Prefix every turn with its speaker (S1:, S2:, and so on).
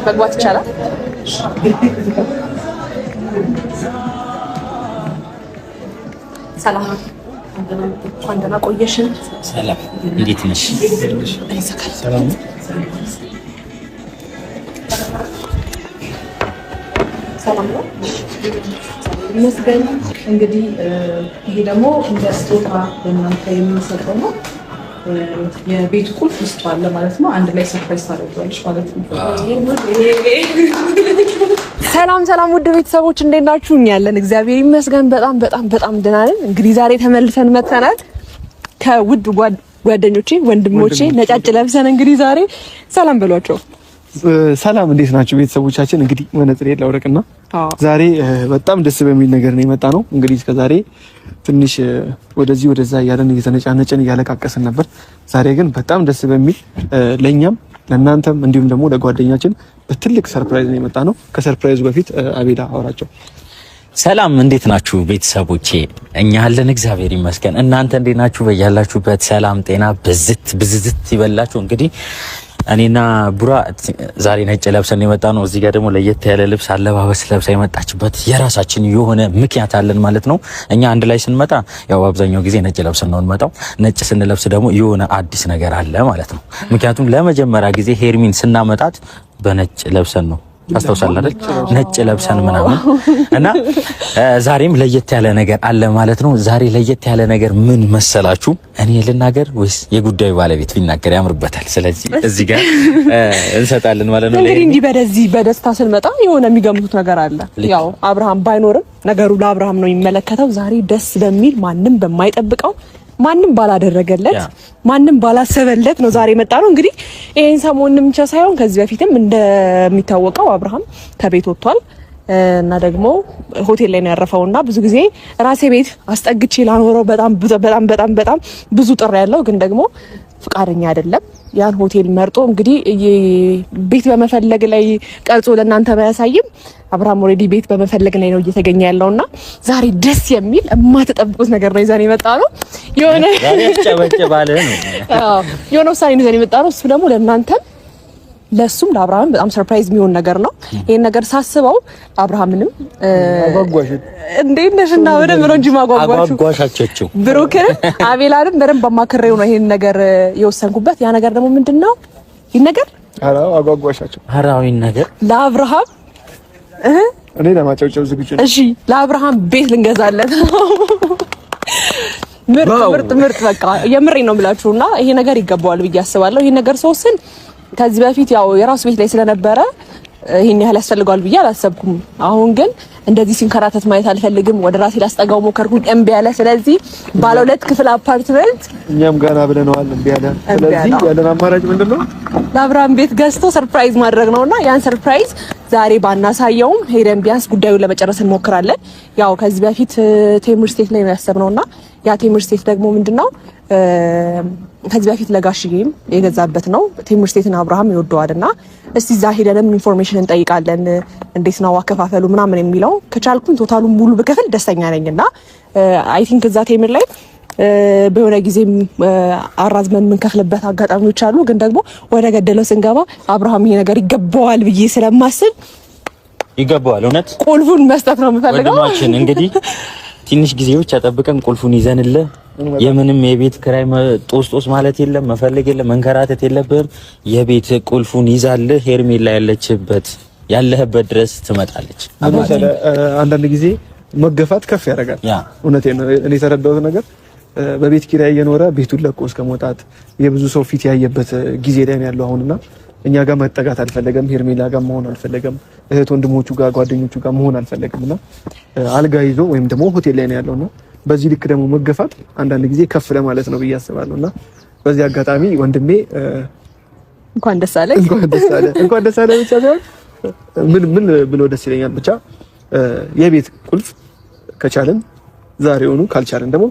S1: መግባት ይቻላል። ሰላም፣ እንኳን ደህና ቆየሽን።
S2: ሰላም፣ እንዴት ነሽ?
S1: ሰላም ነው ይመስገን። እንግዲህ ይሄ ደግሞ እንደ ስጦታ ለእናንተ የምንሰጠው ነው። የቤቱ ቁልፍ ውስጡ አለ ማለት ነው። አንድ ላይ surprise ታደርጊዋለሽ ማለት ነው። ሰላም ሰላም፣ ውድ ቤተሰቦች እንዴት ናችሁ? እኛ ያለን እግዚአብሔር ይመስገን በጣም በጣም በጣም ደህና ነን። እንግዲህ ዛሬ ተመልሰን መጥተናል ከውድ ጓደኞቼ ወንድሞቼ ነጫጭ ለብሰን እንግዲህ ዛሬ ሰላም በሏቸው።
S3: ሰላም እንዴት ናችሁ ቤተሰቦቻችን? እንግዲህ መነጽሬ ላውረቅና ዛሬ በጣም ደስ በሚል ነገር ነው የመጣ ነው። እንግዲህ እስከዛሬ ትንሽ ወደዚህ ወደዛ እያለን እየተነጫነጨን እያለቃቀስን ነበር። ዛሬ ግን በጣም ደስ በሚል ለኛም ለእናንተም እንዲሁም ደግሞ ለጓደኛችን በትልቅ surprise ነው የመጣ ነው። ከ surprise ኡ በፊት አቤላ አውራቸው።
S2: ሰላም እንዴት ናችሁ ቤተሰቦቼ? እኛ አለን እግዚአብሔር ይመስገን። እናንተ እንዴት ናችሁ? በያላችሁበት ሰላም ጤና ብዝት ብዝዝት ይበላችሁ። እንግዲህ እኔና ቡራ ዛሬ ነጭ ለብሰን የመጣ ነው። እዚህ ጋር ደግሞ ለየት ያለ ልብስ አለባበስ ለብሳ የመጣችበት የራሳችን የሆነ ምክንያት አለን ማለት ነው። እኛ አንድ ላይ ስንመጣ ያው አብዛኛው ጊዜ ነጭ ለብሰን ነው እንመጣው። ነጭ ስንለብስ ደግሞ የሆነ አዲስ ነገር አለ ማለት ነው። ምክንያቱም ለመጀመሪያ ጊዜ ሄርሚን ስናመጣት በነጭ ለብሰን ነው ታስታውሳለህ አይደል? ነጭ ለብሰን ምናምን እና ዛሬም ለየት ያለ ነገር አለ ማለት ነው። ዛሬ ለየት ያለ ነገር ምን መሰላችሁ? እኔ ልናገር ወይስ የጉዳዩ ባለቤት ቢናገር ያምርበታል? ስለዚህ እዚህ ጋር እንሰጣለን ማለት ነው።
S1: እንግዲህ እንዲህ በደዚህ በደስታ ስንመጣ የሆነ የሚገምቱት ነገር አለ። ያው አብርሃም ባይኖርም ነገሩ ለአብርሃም ነው የሚመለከተው። ዛሬ ደስ በሚል ማንም በማይጠብቀው ማንም ባላደረገለት ማንም ባላሰበለት ነው ዛሬ የመጣ ነው። እንግዲህ ይሄን ሰሞኑን ብቻ ሳይሆን ከዚህ በፊትም እንደሚታወቀው አብርሃም ከቤት ወጥቷል እና ደግሞ ሆቴል ላይ ነው ያረፈው እና ብዙ ጊዜ ራሴ ቤት አስጠግቼ ላኖረው በጣም በጣም በጣም በጣም ብዙ ጥሪ ያለው ግን ደግሞ ፍቃደኛ አይደለም። ያን ሆቴል መርጦ እንግዲህ ቤት በመፈለግ ላይ ቀርጾ ለእናንተ ባያሳይም አብርሃም already ቤት በመፈለግ ላይ ነው እየተገኘ ያለውና ዛሬ ደስ የሚል የማትጠብቁት ነገር ነው ይዘን የመጣ ነው። የሆነ የሆነ ውሳኔ ነው ይዘን የመጣ ነው። እሱ ደግሞ ለእናንተም ለሱም ለአብርሃምም በጣም surprise የሚሆን ነገር ነው። ይሄን ነገር ሳስበው አብርሃምንም እንዴት ነሽ እና በደንብ ነው እንጂ ማጓጓችሁ ብሩክን አቤላንም በደንብ አማክሬው ነው ይሄን ነገር የወሰንኩበት። ያ ነገር ደግሞ ምንድነው? ይሄን ነገር
S3: አጓጓሻቸው።
S2: ኧረ ይሄን ነገር
S1: ለአብርሃም
S3: እኔ ለማጨብጨብ ዝግጁ ነኝ።
S1: እሺ ለአብርሃም ቤት ልንገዛለት ነው። ምርጥ ምርጥ ምርጥ በቃ የምሬ ነው የምላችሁና ይሄ ነገር ይገባዋል ብዬ አስባለሁ። ይሄ ነገር ሰውስን ከዚህ በፊት ያው የራሱ ቤት ላይ ስለነበረ ይሄን ያህል ያስፈልገዋል ብዬ አላሰብኩም። አሁን ግን እንደዚህ ሲንከራተት ማየት አልፈልግም። ወደ ራሴ ላስጠጋው ሞከርኩኝ፣ እምቢ አለ። ስለዚህ ባለ ሁለት ክፍል አፓርትመንት
S3: እኛም ገና ብለነዋል፣ እምቢ አለ። ስለዚህ ያለን አማራጭ ምንድነው?
S1: ለአብርሃም ቤት ገዝቶ surprise ማድረግ ነውና ያን surprise ዛሬ ባናሳየውም ሄደን ቢያንስ ጉዳዩን ለመጨረስ እንሞክራለን። ያው ከዚህ በፊት ቴምር ስቴት ላይ ነው ያሰብነውና ያ ቴምር ስቴት ደግሞ ምንድነው ከዚህ በፊት ለጋሽዬም የገዛበት ነው። ቴምር ስቴትን አብርሃም ይወደዋል እና እስቲ እዛ ሄደንም information እንጠይቃለን፣ እንዴት ነው አከፋፈሉ ምናምን የሚለው ከቻልኩኝ total ኡን ሙሉ ብከፍል ደስተኛ ነኝ እና I think እዛ ቴምር ላይ በሆነ ጊዜም አራዝመን የምንከፍልበት አጋጣሚዎች አሉ። ግን ደግሞ ወደ ገደለው ስንገባ አብርሃም ይሄ ነገር ይገባዋል ብዬ ስለማስብ
S2: ይገባዋል፣ እውነት
S1: ቁልፉን መስጠት ነው የምፈልገው።
S2: ወንድማችን እንግዲህ ትንሽ ጊዜ ብቻ ጠብቀን ቁልፉን ይዘንልህ የምንም የቤት ክራይ ጦስ ጦስ ማለት የለም፣ መፈለግ የለም፣ መንከራተት የለብህም። የቤት ቁልፉን ይዛልህ ሄርሜላ ያለችበት ያለህበት ድረስ ትመጣለች።
S3: አንዳንድ ጊዜ መገፋት ከፍ ያደርጋል። እውነቴን ነው። እኔ የተረዳሁት ነገር በቤት ኪራይ እየኖረ ቤቱን ለቆ እስከ መውጣት የብዙ ሰው ፊት ያየበት ጊዜ ላይ ነው ያለው አሁንና እኛ ጋር መጠጋት አልፈለገም። ሄርሜላ ጋር መሆን አልፈለገም። እህት ወንድሞቹ ጋር ጓደኞቹ ጋር መሆን አልፈለገም እና አልጋ ይዞ ወይም ደግሞ ሆቴል ላይ ነው ያለውና በዚህ ልክ ደግሞ መገፋት አንዳንድ ጊዜ ከፍ ለማለት ነው ብዬ አስባለሁ እና በዚህ አጋጣሚ ወንድሜ
S1: እንኳን ደስ አለ፣
S3: እንኳን ደስ አለ፣ እንኳን ደስ አለ ብቻ ሳይሆን ምን ምን ብሎ ደስ ይለኛል። ብቻ የቤት ቁልፍ ከቻልን ዛሬውኑ ካልቻልን ደግሞ